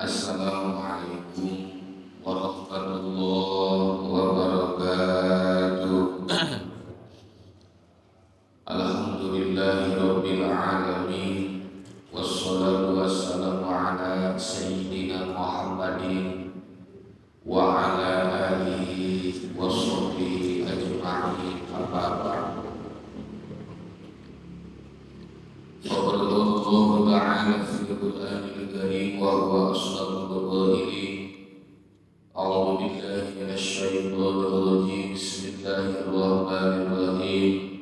Assalamualaikum warahmatullahi wabarakatuh. Alhamdulillahi rabbil alamin. Wassalatu wassalamu ala sayyidina Muhammadin wa ala alihi wa sahbihi ajma'in. Amma ba'du. Faqad qala Allahu ta'ala fil Qur'anil Karim wa huwa asdaqul qailin. A'udzu billahi minasy syaithanir rajim. Bismillahirrahmanirrahim.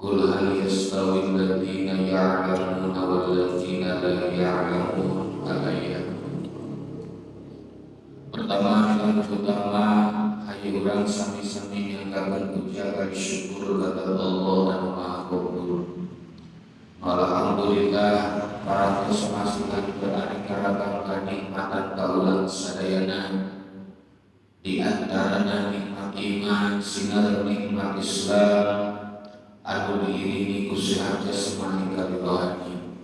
Qul hal yastawi alladziina ya'lamuna wal ladziina la ya'lamun. Al-ayat. Pertama dan utama, hayu urang sami-sami nyanggakeun puja kali syukur ka Allah anu Maha Kabul. Alhamdulillah parantos masihan beraneka ragam kanikmatan ka urang sadayana, di antarana nikmat iman sinareng nikmat Islam anu diiringi ku sehat jasmani kali rohani.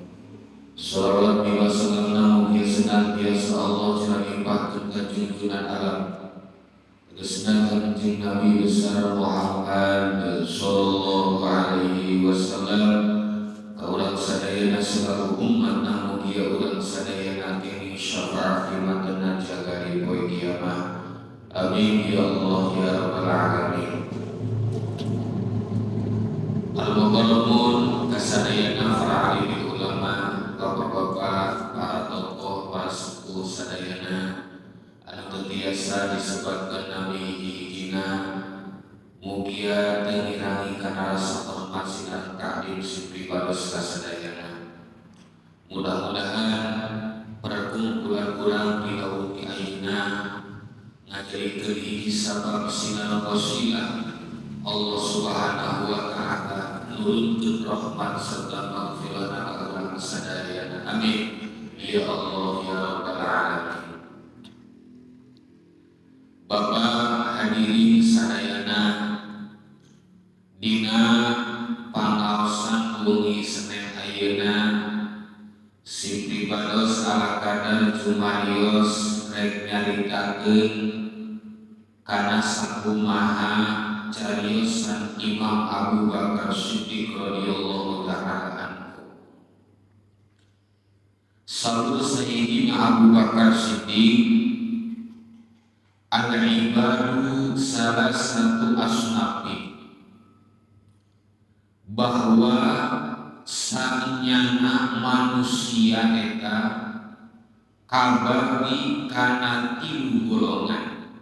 Salawat wa salamna mugi senantiasa Allah limpahkeun ka junjungan alam, tegasna Kanjeng Nabi besar Muhammad sallallahu alaihi wasallam, ka urang sadayana selaku umat, mugia urang sadayana kenging syafaat matena jaga di poe kiamat. Amin ya Allah ya rabbal alamin. Al-mukarramun kasadayana, para alim ulama, bapak-bapak, para tokoh, para sepuh sadayana anu teu tiasa disebatkeun nami hiji-hijina, mugia teu ngirangi kana rasa hormat sinareng takdim sim pribados kasadayana. Mudah-mudahan perkumpulan urang di wengi ayeuna ngajadikeun hiji sabab sinareng wasilah Allah Subhanahu wa Ta'ala nurunkeun rahmat serta maghfirah ka urang sadayana. Amin ya Allah ya rabbal alamin. Bapak hadirin sadayana, dina pangaosan wengi Senin ayeuna sim pribados ala kadar jumarios rek nyaritakeun kana sakumaha cariosan Imam Abu Bakar Siddiq radhiyallahu ta'ala anhu. Saur Sayyidina Abu Bakar Siddiq, al-ibadu salasatu asnafi, bahwa sanyana manusia eta kabagi kana tilu golongan,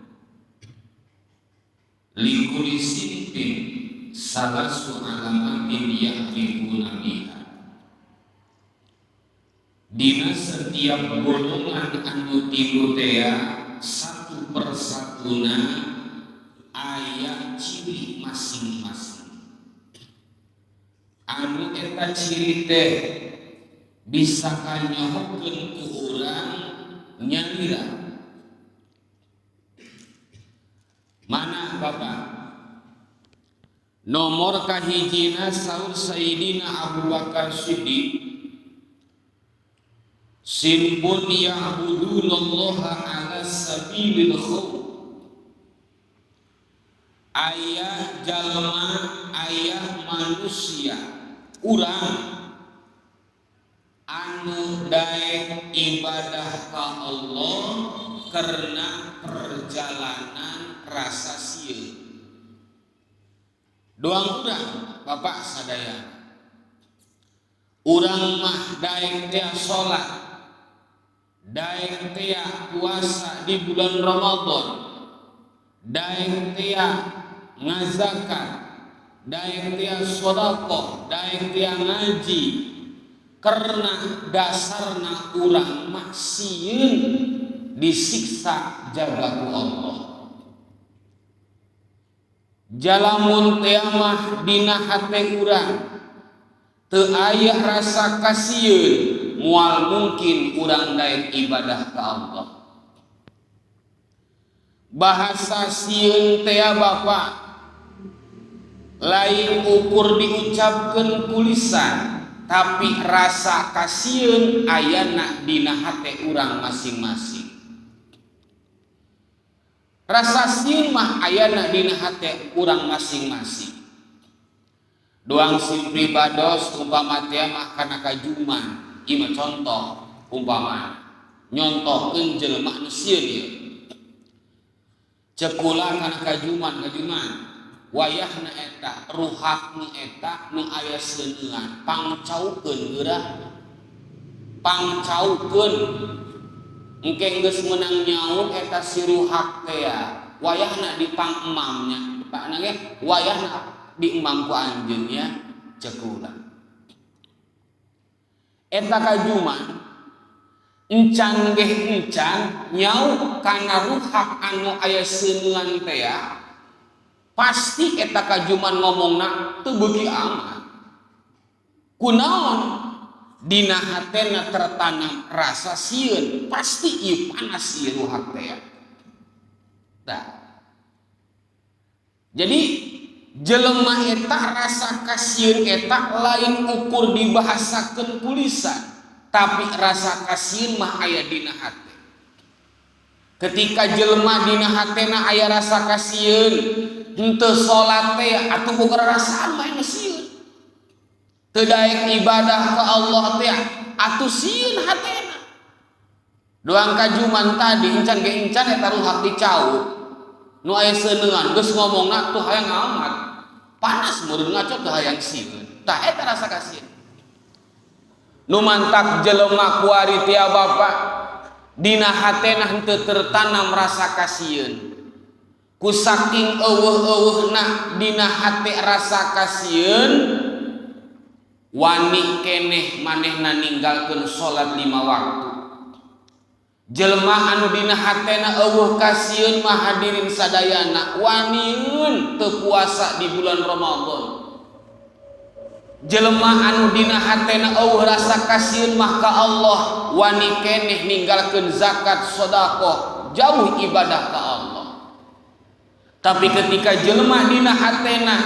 likulli sinfin salasu alamatin ya'rifuna biha, dina setiap golongan anu tilu tea satu persatuna aya ciri masing-masing anu eta ciri teh bisa kanyohokeun ku urang nyalira. Mana, Bapak? Nomor kahijina, saur Sayyidina Abu Bakar Siddiq, sinfun ya'budunallaha ala sabilil khauf, aya jalma, aya manusia urang anu daek ibadah ka Allah karena perjalanan rasa sieun. Doang urang, Bapak sadaya, urang mah daek teh salat, daek teh puasa di bulan Ramadan, daek teh ngazakat, daek teh sedekah, daek teh ngaji, karena dasarna urang mah sieun disiksa jaga ku Allah. Jalamun teh mah dina hate urang teu aya rasa kasieun, moal mungkin urang daek ibadah ka Allah. Bahasa sieun teh, Bapak, lain ukur diucapkeun ku lisan. tapi rasa kasieun ayana dina hate urang masing-masing. Rasa sieun mah ayana dina hate urang masing-masing. Doang sim pribados umpama teh mah kana kajuman, ieu mah contoh umpama nyontohkeun jelema nu sieun ieu. Ceuk kula kana kajuman, kajuman wayahna eta ruhak nu eta nu aya seuneuan pangcaukeun geura, pangcaukeun. Engke geus meunang nyaut eta si ruhak teh ya, wayahna dipang emamnya Pak ge wayahna di emam ku anjeun ya. Ceuk kula eta kajuman encan geh encan nyaut kana ruhak anu aya seuneuan teh ya, pasti eta kajuman ngomongna teu beuki amat. Kunaon? Dina hatena tertanam rasa sieun, pasti ieu panas ieu ruhak teh ya. Tah. Jadi jelema eta rasa kasieun eta lain ukur dibahasakeun ku lisan, tapi rasa kasieun mah aya dina hate. Ketika jelema dina hatena aya rasa kasieun, henteu salat teh atuh boga rasaan mah sieun. Teu daek ibadah ka Allah teh atuh sieun hatena. Doang kajuman tadi encan ge encan eta ruhak dicau. Nu aya seuneuan geus ngomongna tuh hayang amat. Panas meureun ngaco teu hayang sieun. Tah eta rasa kasieun. Nu mantak jelema kuari tia bapak dina hatena henteu tertanam rasa kasieun. Ku saking eueuh-eueuhna dina hate rasa kasieun, wani keneh manehna ninggalkeun salat 5 waktu. Jelema anu dina hatena eueuh kasieun mah hadirin sadayana waniun teu puasa di bulan Ramadan. Jelema anu dina hatena eueuh rasa kasieun mah ka Allah wani keneh ninggalkeun zakat, sedekah, jauh ibadah ka Allah. Tapi ketika jelema dina hatena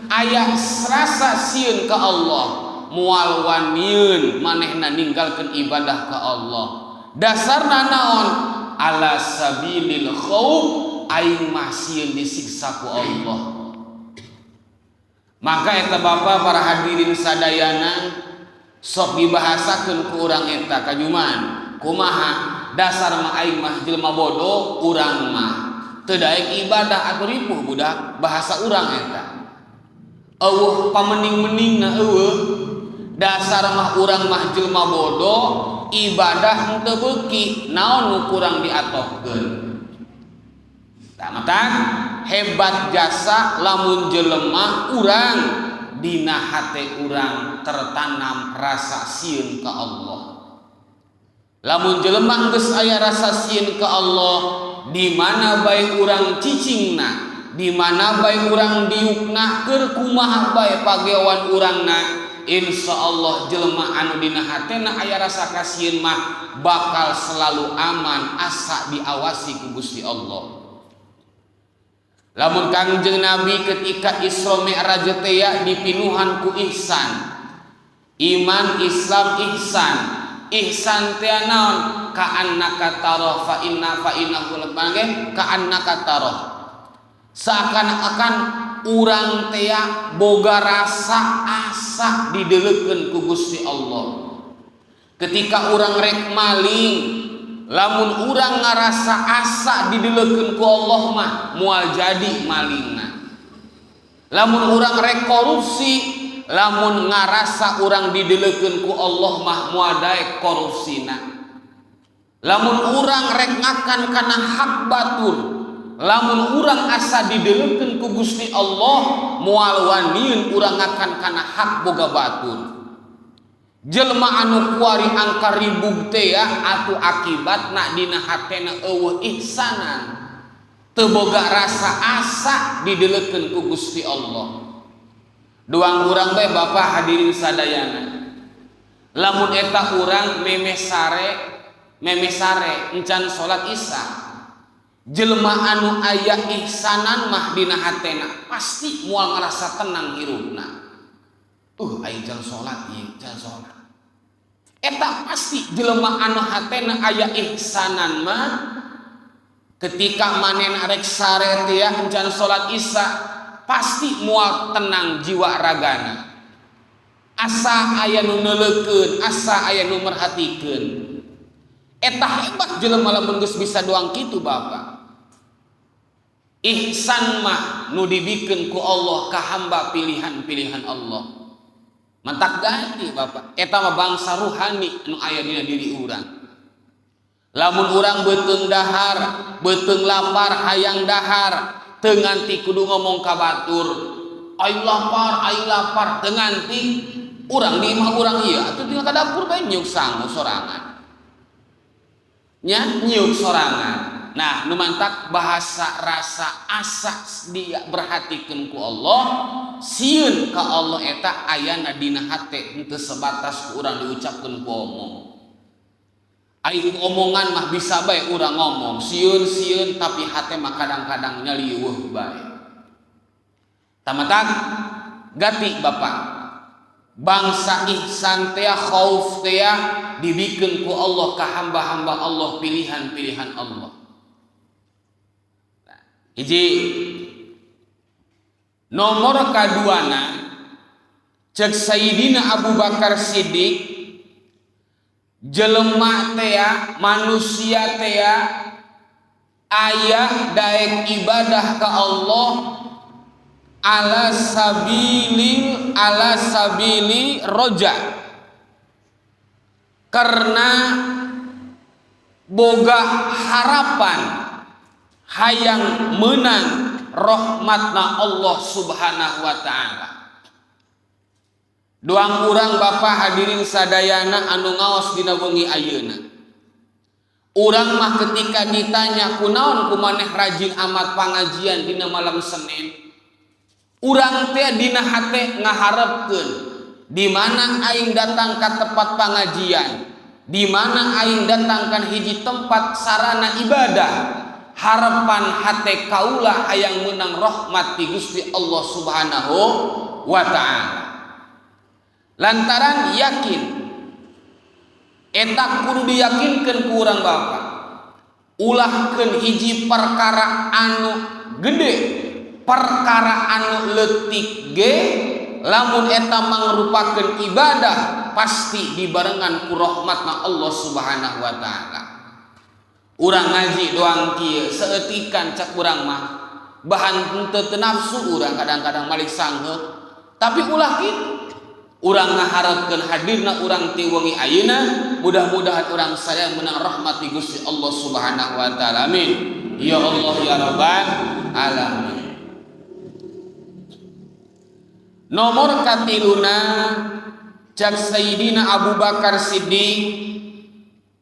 aya rasa sieun ka Allah, moal waniun manehna ninggalkeun ibadah ka Allah. Dasarna naon? Ala sabilil khauf, aing mah sieun disiksa ku Allah. Maka eta bapa para hadirin sadayana sok dibahasakeun ku urang eta kajuman. Kumaha? Dasar mah aing mah jelema bodoh, urang mah teu daek ibadah atuh ripuh budak bahasa urang eta. Eueuh pamening-meningna eueuh. Dasar mah urang mah jelema bodoh, ibadah henteu beuki, naon nu kurang diatohkeun. Tah matan hebat jasa lamun jelema urang dina hate urang tertanam rasa sieun ka Allah. Lamun jelema geus aya rasa sieun ka Allah, di mana bae urang cicingna, di mana bae urang diukna, keur kumaha bae pagewan urangna, insya Allah jelema anu dina hatena aya rasa kasieun mah bakal selalu aman asa diawasi ku Gusti Allah. Lamun Kangjeng Nabi ketika Isra Mi'raj teh dipinuhan ku ihsan, iman, Islam, ihsan. Ihsan teh naon? Ka'annaka tarah fa inna fa innahu labangge ka'annaka tarah. Seakan-akan urang teh boga rasa asa dideleukeun ku Gusti Allah. Ketika urang rek maling, lamun urang ngarasa asa dideleukeun ku Allah mah moal jadi malingna. Lamun urang rek korupsi, lamun ngarasa urang dideleukeun ku Allah mah moal daek korupsina. Lamun urang rek ngakan kana hak batur, lamun urang asa dideleukeun ku Gusti Allah moal waniun urang ngakan kana hak boga batur. Jelema anu kuari angka ribug teh ya atuh akibatna dina hatena eueuh ihsanan, teu boga rasa asa dideleukeun ku Gusti Allah. Duang urang bae bapak hadirin sadayana, lamun eta urang memeh sare encan salat isya, jelema anu aya ihsanan mah dina hatena pasti moal ngarasa tenang hirupna. Aing can salat ieu, can salat. Eta pasti jelema anu hatena aya ihsanan mah ketika manehna rek sare teh can salat Isya pasti moal tenang jiwa ragana. Asa aya nu neuleukeun, asa aya nu merhatikeun. Eta hebat jelema lamun geus bisa doang kitu Bapak. Ihsan mah nu dibikeun ku Allah ka hamba pilihan-pilihan Allah. Mantak ganti Bapak. Eta mah bangsa ruhani nu aya dina diri urang. Lamun urang beuteung dahar, beuteung lapar hayang dahar, teu nganti kudu ngomong ka batur. Aing lapar, aing lapar, teu nganti urang di imah urang ieu atuh tinggal ka dapur bae nyiuk sangu sorangan. Nya nyiuk sorangan. Nah, nu mantak bahasa rasa asa dia berhatikeun ku Allah, sieun ka Allah eta ayana dina hate henteu sebatas ku urang diucapkeun ku omong. Ari omongan mah bisa bae urang ngomong sieun-sieun tapi hate mah kadang-kadang nyaliweuh bae. Tamatak gati Bapak. Bangsa ihsan teh khauf teh dibikeun ku Allah ka hamba-hamba Allah pilihan-pilihan Allah. Nah, hiji nomor kaduana cek Sayyidina Abu Bakar Siddiq jelema teh manusia teh aya daek ibadah ka Allah ala sabilil ala sabili roja karena boga harapan hayang menang rahmatna Allah Subhanahu wa taala. Doang urang Bapak hadirin sadayana anu ngaos dina wengi ayeuna. Urang mah ketika ditanya kunaon kumaneh rajin amat pangajian dina malam Senin. Urang teh dina hate ngaharepkeun di mana aing datang ka tempat pangajian, di mana aing datang kan hiji tempat sarana ibadah, harapan hate kaula hayang menang rahmat ti Gusti Allah Subhanahu wa taala. Lantaran yakin eta kudu diyakinkeun ku urang Bapak. Ulahkeun hiji perkara anu gede, perkara anu leutik ge lamun eta mangrupakeun ibadah pasti dibarengan ku rahmatna Allah Subhanahu wa taala. Urang ngaji doang kieu seetikan cak urang mah bahan henteu teu nafsu urang kadang-kadang malik sangheuk tapi ulah kitu. Urang ngaharepkeun hadirna urang ti wengi ayeuna mudah-mudahan urang sadaya menang rahmat ti Gusti Allah Subhanahu wa taala. Amin. Ya Allah ya Rabbal alamin. Nomor katiluna cak Sayyidina Abu Bakar Siddiq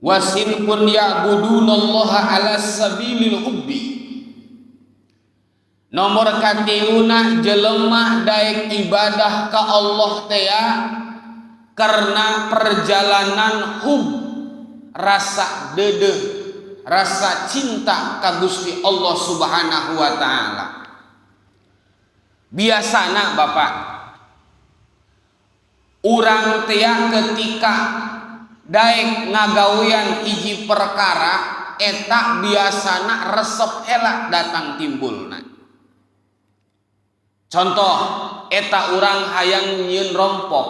wasinpun ya'budunallaha ala sabilil hubbi. Nomor katiluna jelema daek ibadah ka Allah teh karena perjalanan hub rasa dedeh rasa cinta ka Gusti Allah Subhanahu wa taala. Biasana Bapak urang teh ketika daek ngagawean hiji perkara eta biasana resep heula datang timbulna. Contoh eta urang hayang nyieun rompok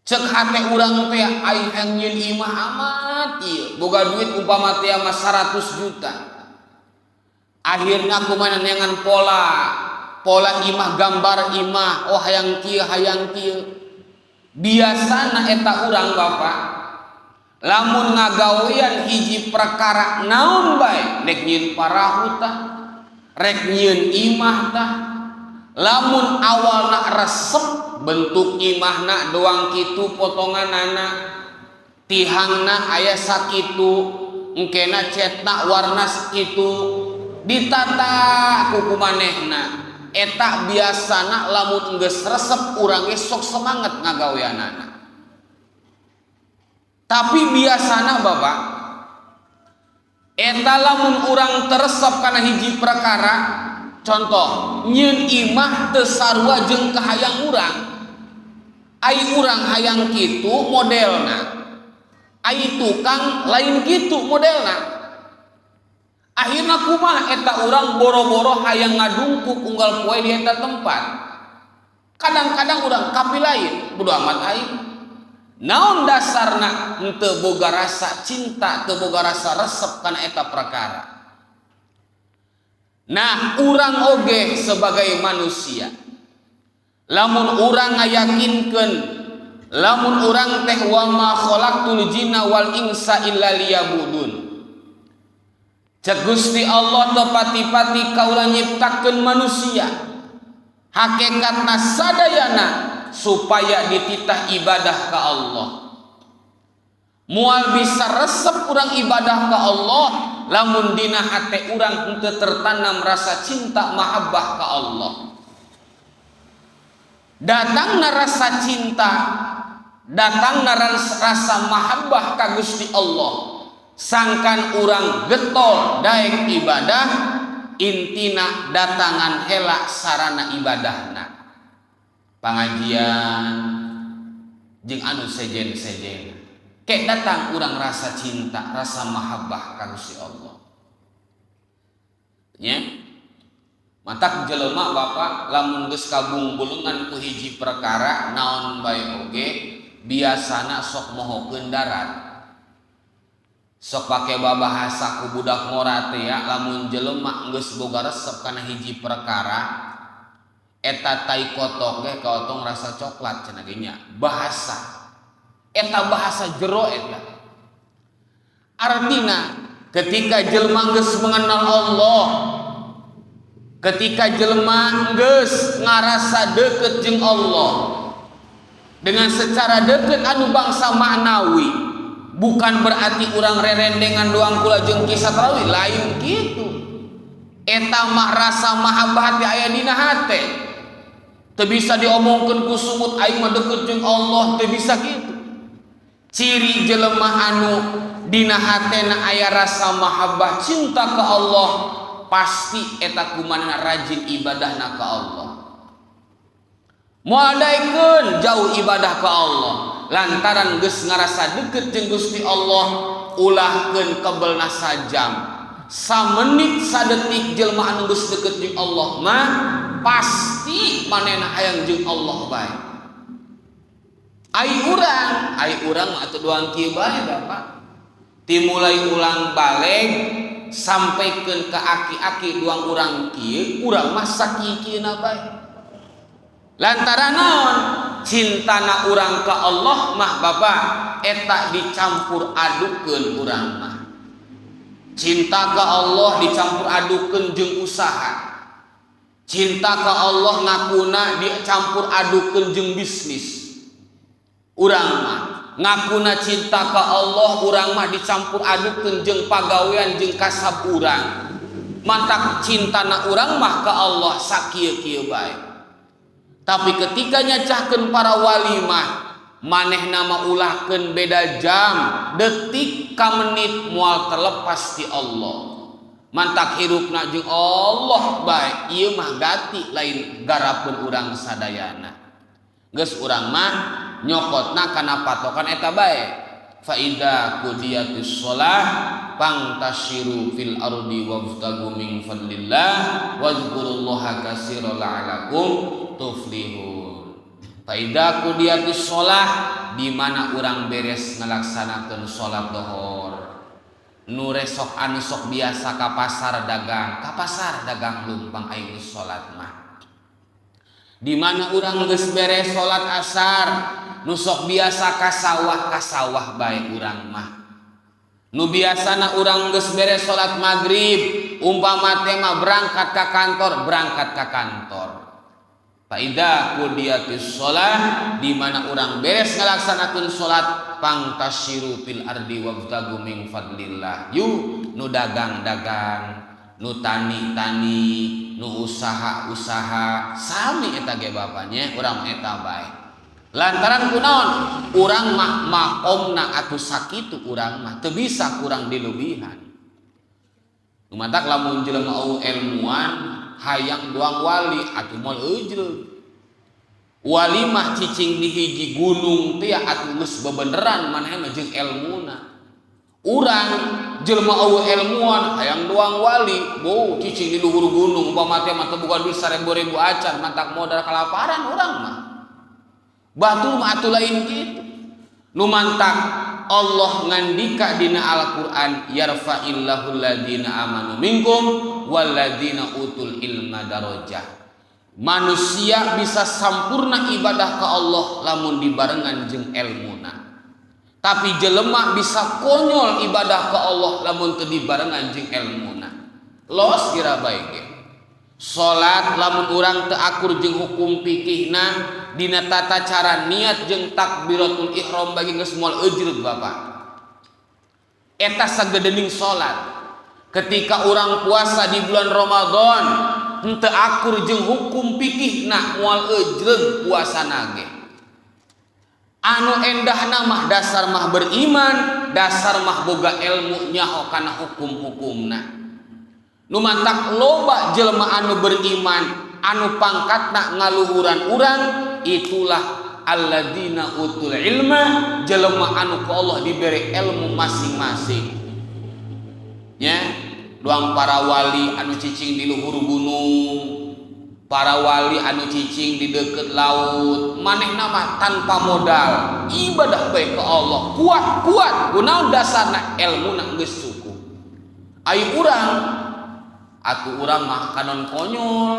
cek hate urang teh aing hayang nyieun imah amat ieu boga duit umpama teh mah 100 juta. Akhirnya kumaha neangan pola imah gambar imah oh hayang kieu hayang kieu. Biasana eta urang Bapak lamun ngagawean hiji perkara naon bae rek nyieun parahu tah rek nyieun imah tah lamun awalna resep bentuk imahna doang kitu potonganana tihangna aya sakitu engkena cetna warna sakitu ditata ku manehna eta biasana lamun geus resep urang ge sok semangat ngagaweanana. Tapi biasana Bapak eta lamun urang teresep kana hiji perkara, contoh Nyieun imah teu sarua jeung kahayang urang. Ai urang hayang kitu modelna, ai tukang lain kitu modelna. Akhirna kumaha eta urang boro-boro hayang ngadungkuk unggal poe di eta tempat. Kadang-kadang urang kapi lain, bodo amat aing. Naon dasarna? Henteu boga rasa cinta, teu boga rasa resep kana eta perkara. Nah, urang oge sebagai manusia, lamun urang ngayakinkeun lamun urang teh wa ma khalaqtul jinna wal insa illa liyabudun. Cek Gusti Allah, teu pati-pati kaula nyiptakeun manusia, hakikatna sadayana supaya dititah ibadah ka Allah. Moal bisa resep urang ibadah ka Allah lamun dina hate urang henteu tertanam rasa cinta mahabbah ka Allah. Datangna rasa cinta, datangna rasa mahabbah ka Gusti Allah, sangkan urang getol daek ibadah, intina datangan hela sarana ibadahna, pengajian jeung anu sejen-sejen. Kek datang urang rasa cinta, rasa mahabbah ka Gusti Allah nya. Matak jelema, Bapak, lamun geus kabung-bulungan ku hiji perkara naon bae oge, biasana sok mohokeun darat, sok pake babahasa ku budak ngora teh ya. Lamun jelema geus boga resep kana hiji perkara eta, tai kotok ge kaotong rasa coklat cenah ge nya. Bahasa eta bahasa jero eta. Artina ketika jelema geus mengenal Allah, ketika jelema geus ngarasa deket jeung Allah dengan secara deket anu bangsa maknawi, bukan berarti urang rerendengan doang kula jeung kisah tarawih, lain gitu. Eta mah rasa mahabbah teh aya dina hate, teu bisa diomongkeun ku sungut, aing mah deket jeung Allah, teu bisa gitu. Ciri jelema anu dina hatena aya rasa mahabbah cinta ke Allah, pasti eta kumanehna rajin ibadahna ka Allah. Moal daekeun jauh ibadah ka Allah lantaran geus ngarasa deket jeung Gusti Allah. Ulahkeun kebelna sajam, samenit, sadetik, jelema anu geus deket jeung Allah mah pasti manehna hayang jeung Allah bae. Ai urang, ai urang mah atuh doang kieu bae, Bapak. Dimulai ulang baleg sampaikan ke aki-aki doang urang kieu, urang mah sakieu-kieuna bae. Lantaran naon? Cintana urang ke Allah mah, Bapak, eta dicampur adukeun urang mah. Cinta ke Allah dicampur adukeun jeung usaha. Cinta ke Allah ngakuna dicampur adukeun jeung bisnis. Urang mah ngakuna cinta ke Allah urang mah dicampur adukeun jeung pagawean jeung kasab urang. Matak cintana urang mah ke Allah sakieu-kieu bae. Tapi ketika nyacahkeun para wali mah, manehna mah ulahkeun beda jam, detik ka menit moal terlepas ti Allah. Mantak hirupna jeung Allah bae. Ieu mah gati lain garapeun urang sadayana. Geus, urang mah nyokotna kana patokan eta bae. Fa idza qudiyatis shalah fantasyiru fil ardi wabtagu min fadlillah wazkurullaha katsiran la'allakum tuflihun. Fa idza qudiyatis shalah, di mana urang beres ngalaksanakeun salat dohor, nu resok anu sok biasa ka pasar dagang, ka pasar dagang lumpang aing geus salat mah. Di mana urang geus beres salat asar, nu sok biasa ka sawah, ka sawah bae urang mah. Nu biasana urang geus beres salat maghrib umpama teh mah berangkat ka kantor, berangkat ka kantor. Fa idza qudiyatis shalah, di mana urang beres ngalaksanakeun salat, fantasyiru fil ardi wabtagu min fadlillah. Yu nu dagang-dagang, nu tani-tani, nu usaha-usaha, sami eta ge bapaknya urang eta bae. Lantaran kunaon? Urang mah makomna atuh sakitu, urang mah teu bisa kurang dilebihan. Matak lamun jelema eueuh ilmuwan. Hayang doang wali atuh moal eujreug. Wali mah cicing di hiji gunung teh atuh geus bebeneran manehna jeung elmuna. Urang jelema eueuh ilmuan hayang doang wali, bo cicing di luhur gunung umpama teh mah teu boga duit 1000-ribu acan mantak modal kalaparan urang mah. Batur mah atuh lain kitu. Nu mantak Allah ngandika dina Al-Qur'an yarfa'illahu alladina amanu minkum walladina utul ilma darajah. Manusia bisa sampurna ibadah ka Allah lamun dibarengan jeung elmuna. Tapi jelema bisa konyol ibadah ke Allah lamun teu dibarengan jeung elmuna. Los kira bae ge. Salat lamun urang teu akur jeung hukum fikihna dina tata cara niat jeung takbiratul ihram bagi geus moal eujreug Bapak. Eta sagedening salat. Ketika urang puasa di bulan Ramadan henteu akur jeung hukum fikihna moal eujreug puasana ge. Anu endahna mah dasar mah beriman, dasar mah boga ilmu nyaho kana hukum-hukumna. Nu mantak loba jelema anu beriman, anu pangkatna ngaluhuran urang, itulah alladzina utul ilma, jelema anu ku Allah diberi ilmu masing-masing. Nya, doang para wali anu cicing di luhur gunung, para wali anu cicing di deket laut, manehna mah tanpa modal ibadah bae ke Allah, kuat-kuat kunaon dasarna elmuna geus cukup. Ai urang atuh urang mah kanon konyol,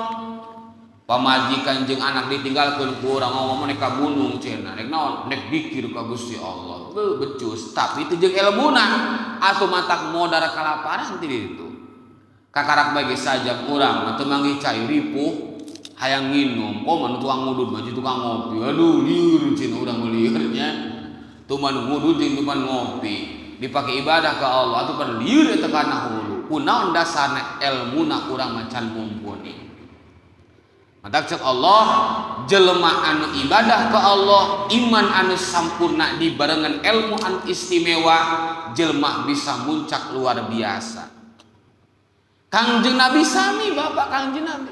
pamajikan jeung anak ditinggalkeun ku urang ngomong nek ka gunung cenah, nek naon nek dikir ka Gusti Allah, beuh becus tapi teu jeung elmuna atuh matak modal kalaparan ti ditu. Kakarak bagi sajam urang mah teu manggih cai ripuh hayang nginum, oh mah tukang ngudud mah tukang ngopi, aduh lieur cenah urang mah lieur nya, tuman ngudud jeung tuman ngopi dipake ibadah ka Allah atuh pan lieur eta kana hulu. Kunaon dasarna elmuna urang mah can mumpuni. Matak cek Allah jelema anu ibadah ka Allah, iman anu sampurna dibarengan ilmu anu istimewa, jelema bisa muncak luar biasa. Kangjeng Nabi sami Bapak Kangjeng Nabi.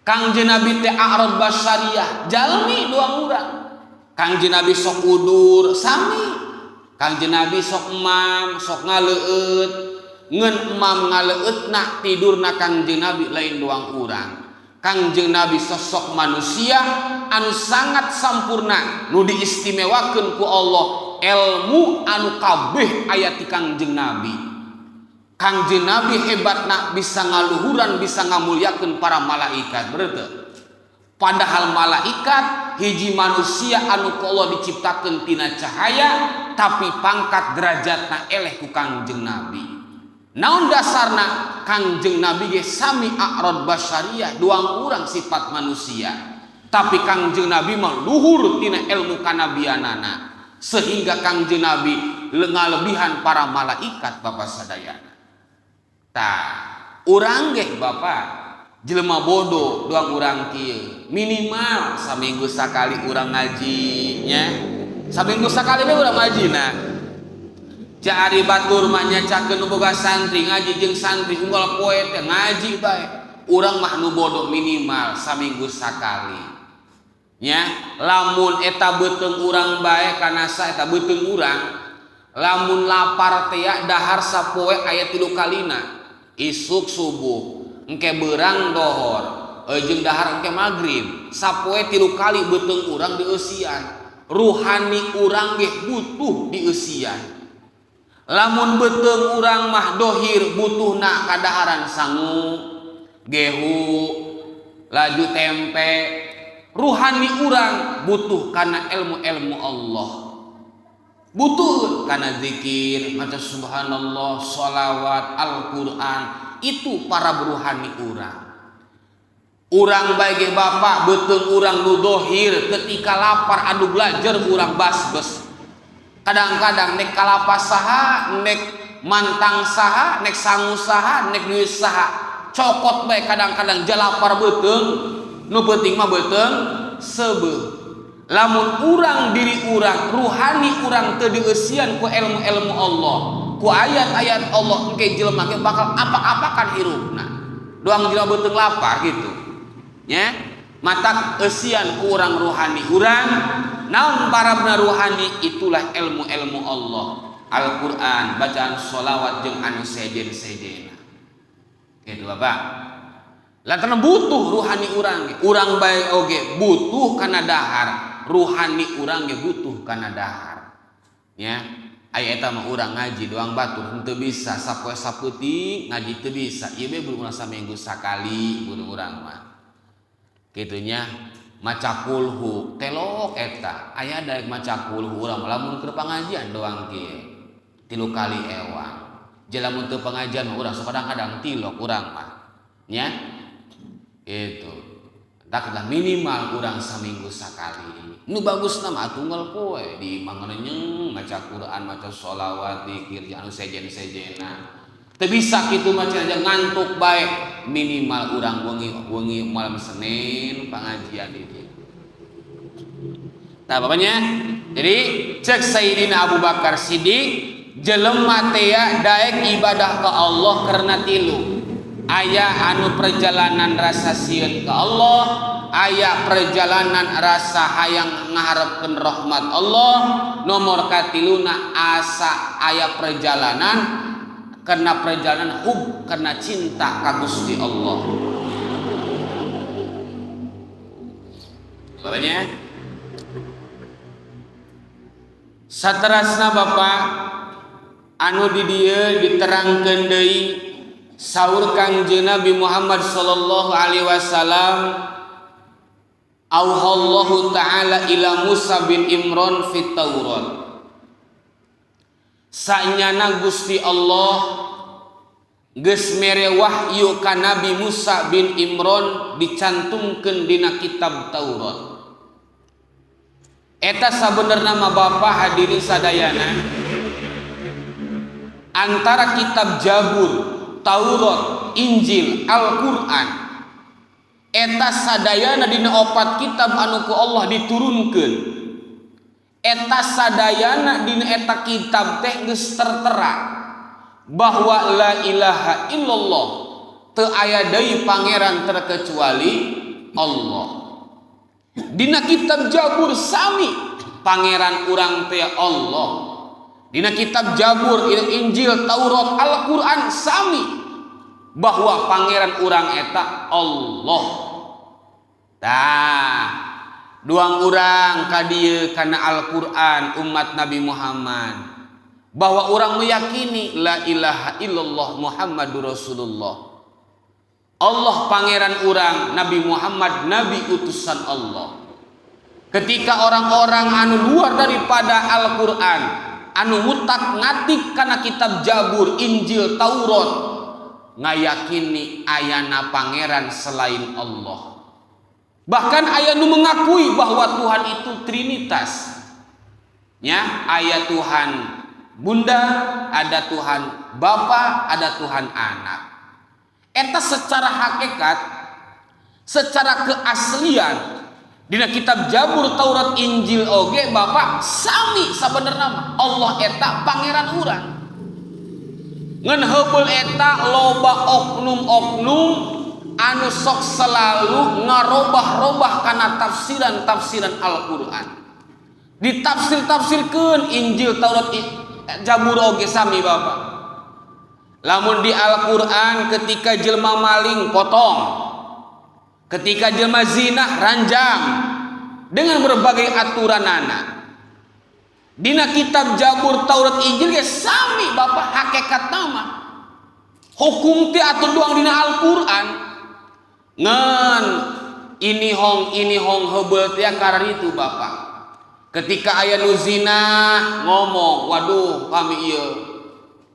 Kangjeng Nabi teh a'rad basyariah, jalmi doang urang. Kangjeng Nabi sok udur sami. Kangjeng Nabi sok emam, sok ngaleueut. Ngeun emam ngaleueutna tidurna Kangjeng Nabi lain doang urang. Kangjeng Nabi sosok manusia anu sangat sampurna, nu diistimewakeun ku Allah ilmu anu kabeh aya ti Kangjeng Nabi. Kangjeng Nabi hebatna bisa ngaluhuran, bisa ngamuliakeun para malaikat, bener teu? Padahal malaikat hiji manusia anu ku Allah diciptakeun tina cahaya, tapi pangkat derajatna eleh ku Kangjeng Nabi. Naon dasarna? Kangjeng Nabi ge sami a'rad basyariah, duang urang sifat manusia. Tapi Kangjeng Nabi mah luhur tina ilmu kanabianana, sehingga Kangjeng Nabi ngalebihan para malaikat Bapak sadayana. Tah, urang ge Bapak jelema bodoh doang urang kieu. Minimal saminggu sakali urang ngaji nya. Saminggu sakali we urang ngaji na. Cak ari batur mah nyacakeun nu boga santri ngaji jeung santri unggal poe teh ngaji bae. Urang mah nu bodoh minimal saminggu sakali. Nya, lamun eta beuteung urang bae kana sa eta beuteung urang, lamun lapar teh dahar sapoe aya 3 kalina. Isuk subuh, engke beurang dohor, jeung dahar engke magrib. Sapoe 3 kali beuteung urang dieusian. Ruhani urang ge butuh dieusian. Lamun beuteung urang mah dohir butuhna kadaharan sangu, gehu, laju tempe. Ruhani urang butuh kana ilmu-ilmu Allah. Butuh kana zikir, maca subhanallah, sholawat, Al-Quran. Itu para ruhani urang. Urang bae bapak beuteung urang nu dohir ketika lapar adu belajar urang basbes. Kadang-kadang nek kalapa saha, nek mantang saha, nek sangu saha, nek duit saha, cokot bae kadang-kadang jalapar beuteung, nu penting mah beuteung seubeuh. Lamun urang diri urang, ruhani urang teu dieusian ku ilmu-ilmu Allah, ku ayat-ayat Allah, engke jelema ge bakal apa-apakan hirupna. Doang jelema beuteung lapar gitu. Nya, matak eusian ku urang ruhani urang, naon parabna ruhani itulah ilmu-ilmu Allah. Al-Qur'an, bacaan sholawat jeung anu sejen-sejena. Gitu Bapak. Lantaran butuh ruhani urang, urang bae oge butuh kana dahar, ruhani urang ge butuh kana dahar. Ya, aya eta mah urang ngaji doang batur henteu bisa sapoe sapeuting ngaji teu bisa. Ieu be urang saminggu sakali bunuh urang mah. Kitu nya maca kulhu telok eta aya daek maca kulhu urang lamun keur pangajian doang kieu. 3 kali ewang. Lamun teu pengajian mah urang sok kadang-kadang tilok urang mah. Nya itu taklah minimal urang saminggu sakali. Nu bagus nama tunggal poe di mangerenyeng maca Quran, maca sholawat, zikir anu sejen-sejena. Teu bisa kitu maca aja ngantuk bae, minimal urang wengi-wengi malam Senin pengajian itu. Tah bapaknya, jadi cek Sayyidina Abu Bakar Siddiq jelema teh daek ibadah ke Allah karena tilu. Aya anu perjalanan rasa sieun ke Allah, aya perjalanan rasa hayang ngaharepkeun rahmat Allah, nomor katiluna asa aya perjalanan karena perjalanan hub karena cinta ka Gusti Allah. Bapaknya saterasna Bapak anu di dieu diterangkeun deui saur Kangjeng Nabi Muhammad sallallahu alaihi wasallam auhallahu ta'ala ila Musa bin Imran fit Taurat. Sanyana Gusti Allah geus mere wahyu ka Nabi Musa bin Imran dicantumkeun dina kitab Taurat. Eta sabenerna mah Bapak hadirin sadayana antara kitab Jabur, Taurat, Injil, Al-Qur'an eta sadayana dina opat kitab anu ku Allah diturunkeun. Eta sadayana dina eta kitab teh geus tertera bahwa la ilaha illallah teu aya deui pangeran terkecuali Allah. Dina kitab Jabur sami pangeran urang teh Allah. Dina kitab Jabur, Injil, Taurat, Al-Qur'an sami bahwa pangeran urang eta Allah. Tah, duang urang ka dieu kana Al-Qur'an umat Nabi Muhammad bahwa urang meyakini la ilaha illallah Muhammadur Rasulullah. Allah pangeran urang, Nabi Muhammad nabi utusan Allah. Ketika orang-orang anu luar daripada Al-Qur'an anu mutak ngatik kana kitab Jabur, Injil, Taurat ngayakini ayana pangeran selain Allah. Bahkan aya nu mengakui bahwa Tuhan itu Trinitas. Ya, aya Tuhan Bunda, ada Tuhan Bapa, ada Tuhan Anak. Eta secara hakikat, secara keaslian dina kitab Jabur, Taurat, Injil oge Bapak sami sabenerna mah Allah eta pangeran urang. Ngan heubeul eta loba oknum-oknum anu sok selalu ngarobah-robah kana tafsiran-tafsiran Al-Qur'an. Ditafsir-tafsirkeun Injil, Taurat, Jabur oge sami Bapak. Lamun di Al-Qur'an ketika jelema maling potong, ketika jelema zina ranjang dengan berbagai aturanana. Dina kitab Jabur, Taurat, Injil ge sami Bapak hakikat nama. Hukum teh atuh doang dina Al-Qur'an. Ngan ini hong heubeul teh kararitu Bapak. Ketika aya nu zina ngomong, waduh kami ieu.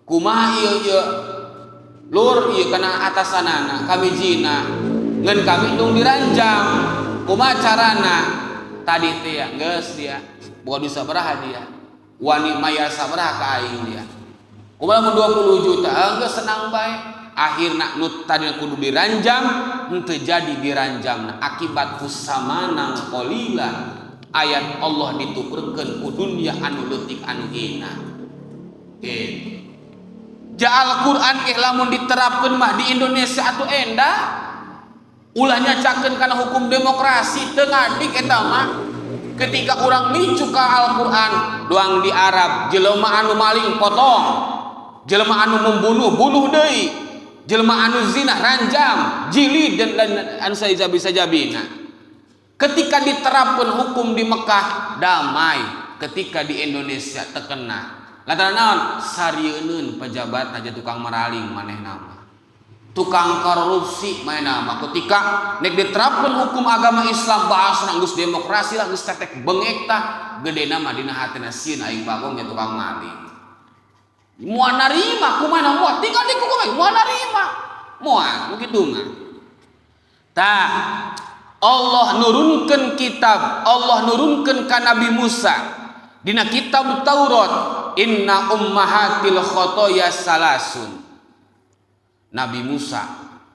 Kumaha ieu ieu? Lur ieu kana atasanana kami zina. Ngan kami dung diranjang. Kumaha carana? Tadi teh ya geus dia. Boga duit sabaraha dia? Wani mayar sabaraha ka aing dia? Kumaha mun 20 juta? Geus senang bae. Akhirna nu tadi kudu diranjang henteu jadi diranjangna akibat kusamanang qalila. Ayat Allah ditukerkeun ku dunya anu leutik anu hina. Gitu. Ja Al-Qur'an ge lamun diterapkeun mah di Indonesia atuh endah. Ulah nyacakeun kana hukum demokrasi, teu ngadik eta mah. Ketika urang micu ka Al-Qur'an, doang di Arab jelema anu maling potong, jelema anu membunuh bunuh deui, jelema anu zina ranjam, jilid, dan lain anu sajabi-sajabina. Ketika diterapkan hukum di Mekah damai, ketika di Indonesia terkena. Lantaran naon? Sarieun pejabat aja tukang maraling manehna mah, tukang korupsi manehna mah. Ketika nek diterapkan hukum agama Islam, bahasa geus demokrasi lah, geus tetek bengek tah, gedena mah dina hatina sieun aing bagong ya tukang maling. Moal narima kumaha, moal tinggal dikukum, moal narima, moal begitu mah. Tah, Allah nurunkan kitab, Allah nurunkan ka Nabi Musa dina kitab Taurat, inna ummahatil khotoya salasun. Nabi Musa,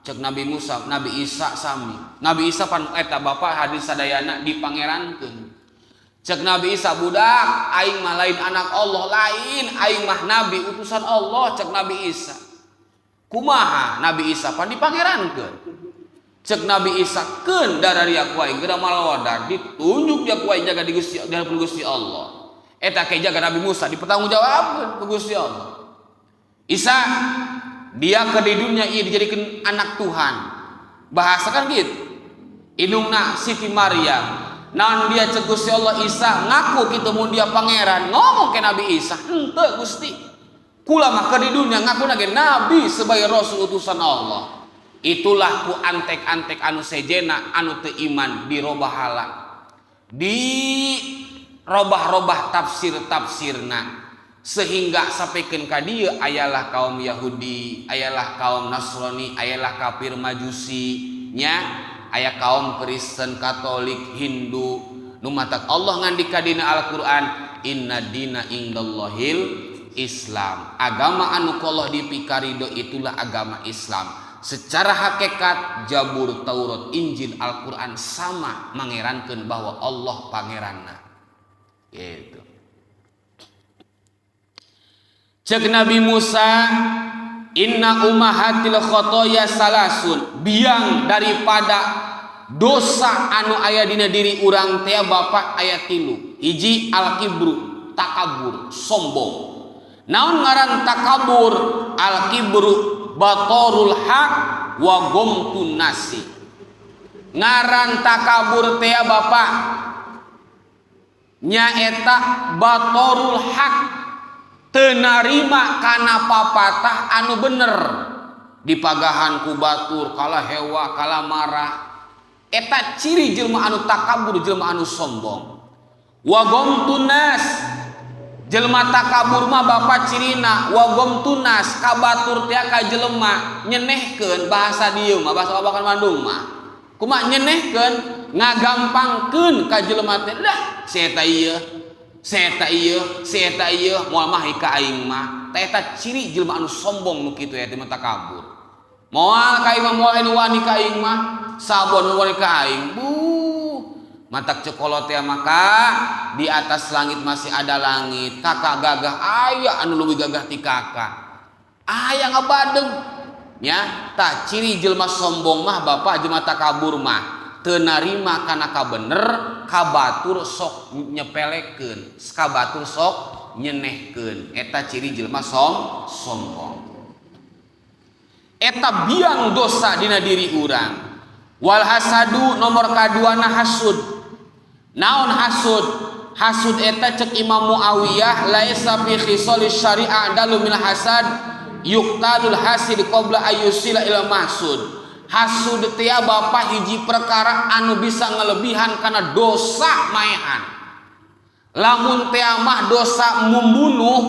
cek Nabi Musa, Nabi Isa sami. Nabi Isa pan eta bapak hadis sadayana dipangerankeun. Cek Nabi Isa, budak, aing mah lain anak Allah, lain, aing mah nabi utusan Allah, cek Nabi Isa. Kumaha Nabi Isa pan dipangerankeun? Cek Nabi Isa, keun dararia ku aing geura malodar, ditunjuk dia ku aing jaga di Gusti, di hadapan Gusti Allah. Eta ke jaga Nabi Musa dipertanggungjawabkeun ku Gusti Allah. Isa dia ke di dunia ieu dijadikan anak Tuhan. Bahasa kan gitu. Indungna Siti Maryam. Naon dia cek Gusti Allah, Isa ngaku kitu mun dia pangeran, ngomong ke Nabi Isa, henteu Gusti. Kula mah ke di dunia ngaku ge nabi sebagai rasul utusan Allah. Itulah ku antek-antek anu sejena anu teu iman dirobah hala, di robah-robah tafsir-tafsirna sehingga sampaikan ka dieu ayalah kaum Yahudi, ayalah kaum Nasrani, ayalah kafir Majusi nya, aya kaum Kristen, Katolik, Hindu. Nu matak Allah ngandika dina Al-Qur'an, inna dina indallahil Islam. Agama anu ku Allah dipikarido itulah agama Islam. Secara hakikat Jabur, Taurat, Injil, Al-Quran sama mangerankeun bahwa Allah pangeranna. Gitu. Cek Nabi Musa, inna ummahatil khotoya salasun, biang daripada dosa anu aya dina diri urang teh bapak aya tilu. Hiji, al-kibru, takabur, sombong. Naon ngaran takabur? Al-kibru batorul haq wa gomtun nasi. Ngaran takabur teh bapak nyaeta batorul haq, teu narima kana papatah anu bener, dipagahan ku batur kalah hewa, kalah marah. Eta ciri jelema anu takabur, jelema anu sombong. Wa gomtun nas, jelema takabur mah bapak cirina wa gomtun nas, ka batur teh ka jelema nyenehkeun. Bahasa dieu mah, bahasa babakan Bandung mah kumaha, nyenehkeun, ngagampangkeun ka jelema teh lah, si eta ieu, si eta ieu, si eta ieu, moal mah ka aing mah. Tah, eta ciri jelema anu sombong nu kitu ya, jelema takabur. Moal ka aing mah, moal anu wani ka aing mah, sabon nu wani ka aing. Buh, matak cekolot teh maka di atas langit masih ada langit. Kakak gagah, aya anu leuwih gagah ti kakak, aya ngabadeg nya. Tah, ciri jelema sombong mah bapak, jelema takabur mah teu narima kana kabener, ka batur sok nyepelekeun, ka batur sok nyenehkeun. Eta ciri jelema sombong. Eta biang dosa dina diri urang. Wal hasadu, nomor kaduana hasud. Naon hasud? Hasud eta cek Imam Muawiyah, laisa fi khisalis syariah dalu min hasad, yuqtalul hasid qabla ayyusila ila mahsud. Hasud teh bapak hiji perkara anu bisa ngelebihan karena dosa maehan. Lamun teh mah dosa membunuh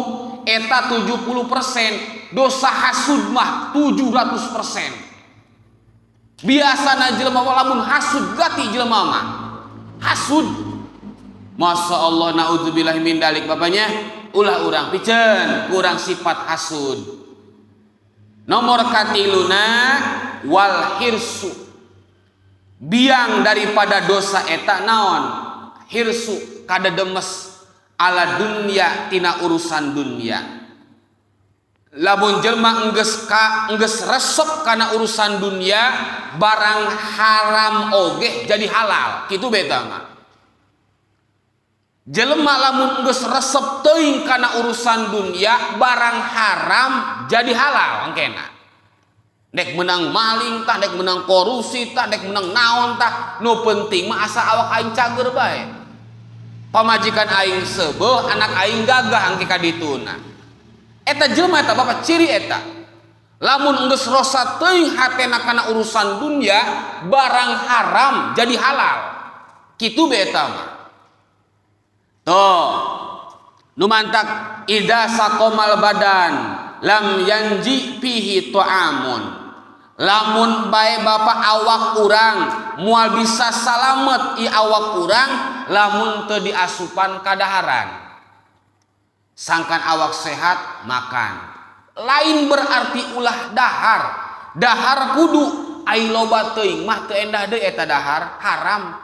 eta 70%, dosa hasud mah 700%. Biasana jelema lamun hasud gati, jelema mah hasud. Masya Allah, naudzubillah min dalik bapaknya. Ulah urang piceun kurang sifat hasud. Nomor katiluna, wal hirsu. Biang daripada dosa eta naon? Hirsu, kada demes, ala dunya, tina urusan dunia. Lamun jelma enggeus resep kana urusan dunia, barang haram oge jadi halal. Kitu beta mah. Jelema lamun geus resep teuing kana urusan dunia, barang haram jadi halal engkena. Dek menang maling tah, dek menang korupsi tah, dek menang naon tah, nu penting mah asa awak aing cager bae. Pamajikan aing seubeuh, anak aing gagah engke ka dituna. Eta jelema eta, Bapak, ciri eta. Lamun geus rosa teuing hatena kana urusan dunia, barang haram jadi halal. Kitu be eta mah. Tuh. Nu mantak idza saqomal badan lam yanji fihi ta'amun. Lamun bae, Bapak, awak urang moal bisa salamet i awak urang lamun teu diasupan kadaharan. Sangkan awak sehat, makan. Lain berarti ulah dahar. Dahar kudu, ai loba teuing mah teu endah deui eta dahar, haram.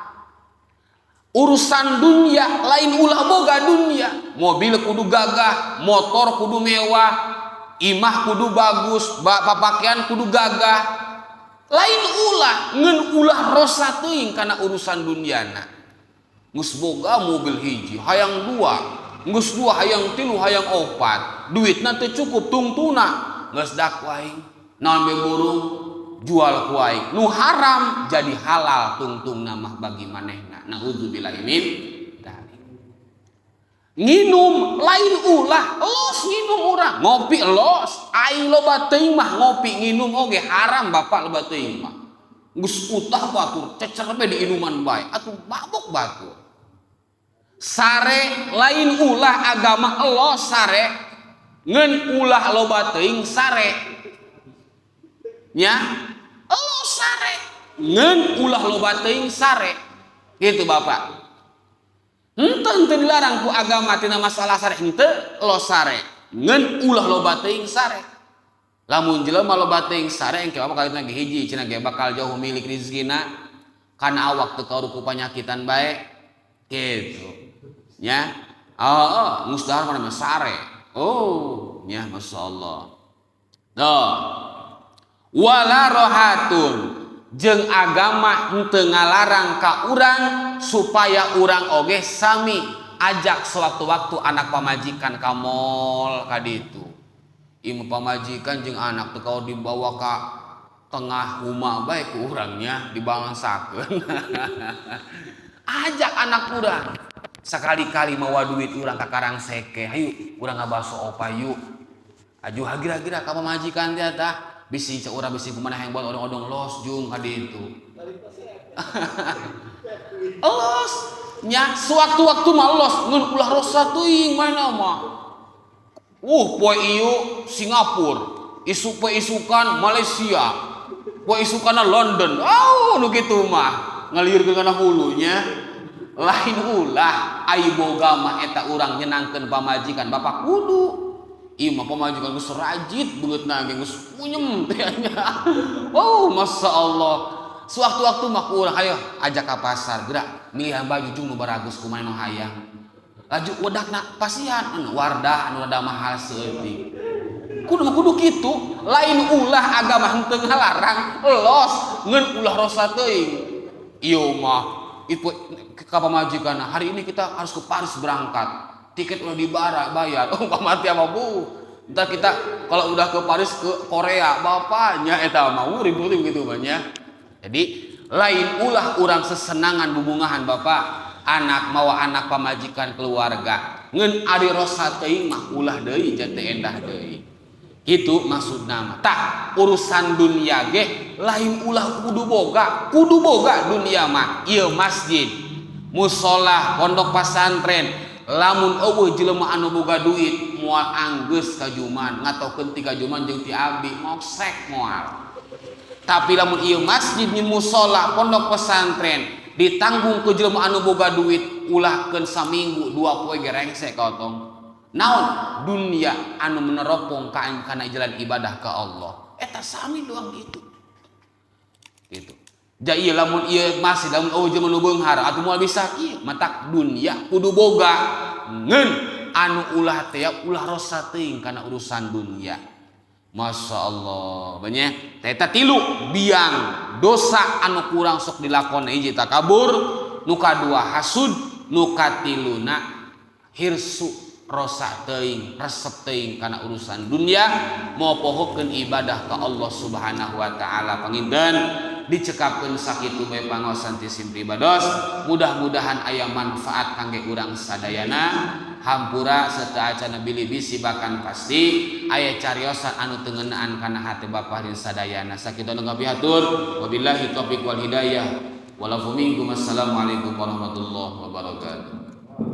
Urusan dunia lain ulah boga dunia. Mobil kudu gagah, motor kudu mewah, imah kudu bagus, pakaian kudu gagah. Lain ulah, ngan ulah rosa teuing kana urusan duniana. Geus boga mobil hiji, hayang dua, geus dua hayang tilu, hayang opat. Duitna teu cukup tungtuna. Geus dak aing, naon be burung jual ku aing. Nu haram jadi halal tungtungna mah bagi manehna. Nauzubillahi min dzalik. Nginum lain ulah, los nginum urang, ngopi los, aing loba teuing mah ngopi nginum oge haram, Bapak, loba teuing mah. Geus utah batur, cecer be di inuman bae, atuh mabok batur. Sare lain ulah, agama los sare, ngan ulah loba teuing sare. Nya, los sare, ngan ulah loba teuing sare. Gitu, Bapak. Henteu, henteu dilarang ku agama tina masalah sare, henteu, los sare. Ngan ulah loba teuing sare. Lamun jelema loba teuing sare engke, Bapak, kawitna ge hiji cenah ge bakal jauh milik rezekina kana awak teu kauru ku panyakitan bae. Gitu. Nya. Oh, geus dahar mana sare. Oh, nya, masyaallah. Tuh. Wala rohatun, jeung agama henteu ngalarang ka urang supaya urang oge sami ajak sewaktu-waktu anak pamajikan ka mall ka ditu. Ieu pamajikan jeung anak teu kau dibawa ka tengah rumah bae ku urangnya dibangsakeun. Ajak anak urang. Sekali-kali mawa duit urang ka Karangseke, hayu urang ngabaso opa yuk. Aju hagira-gira ka pamajikan teh tah. Bisi cek urang, bisi kumaha yang buat odong-odong los jung ka ditu. Los nya, sewaktu-waktu mah los, ngan ulah rosa teuing mana mah. Poe ieu Singapura, isuk poe isukan Malaysia, poe isukana London. Oh, nu kitu mah ngalieurkeun kana hulunya. Lain ulah, ai boga mah eta urang nyenangkeun pamajikan, Bapak, kudu. Ieu mah pamajikan geus rajit beungeutna ge geus punyem teh nya. Oh, Masya Allah. Sewaktu-waktu mah ku urang hayo ajak ka pasar, gerak milihan baju jung nu baragus kumaha nu hayang. Laju wedakna pasihan anu wardah anu rada mahal saeutik. Kudu mah kudu kitu, lain ulah, agama henteu ngalarang, los ngan ulah rosa teuing. Ieu mah itu ka pamajikan, hari ini kita harus ke Paris berangkat. Tiket udah dibara bayar. Oh, mati sama bu. Ntar kita kalau udah ke Paris ke Korea, bapaknya eta mah ribut begitu banyak. Jadi lain ulah urang sesenangan bubungahan, Bapak, anak mawa anak pamajikan keluarga. Ngan ari rosa teuing mah ulah deui, jate endah deui. Itu maksudna mah. Tah, urusan dunia ge lain ulah kudu boga dunia mah. Ieu masjid, musola, pondok pesantren, lamun euweuh jelema anu boga duit moal anggeus kajuman, ngatokeun ti kajuman jeung ti abdi ngoksek moal. Tapi lamun ieu masjid ni musola, pondok pesantren ditanggung ku jelema anu boga duit, ulahkeun saminggu dua poe ge rengsek otong. Naon dunia anu meneropong ka kana jalan ibadah ka Allah. Eta sami doang gitu. Gitu. Ja ieu lamun ieu masih lamun euweuh jelema nu beunghar atuh moal bisa kieu. Matak dunia kudu boga, ngeun anu ulah teh ulah rosa teuing kana urusan dunia. Masya Allah, banyak. Eta tilu biang dosa anu kurang sok dilakon: hiji takabur, nu kadua hasud, nu katiluna hirsu, rosa teuing, resep teuing kana urusan dunia, mau pohokeun ibadah ka Allah Subhanahu wa taala. Panginten dicekapkeun sakitu bae pangaosan ti sim pribados, mudah-mudahan aya manfaat kangge urang sadayana. Hampura serta acana bilih bisi bahkan pasti aya cariosan anu teu ngeunaan kana hati bapak dan sadayana. Sakitu anu kapihatur, wabillahi taufiq wal hidayah, walafu minkum. Assalamualaikum warahmatullahi wabarakatuh.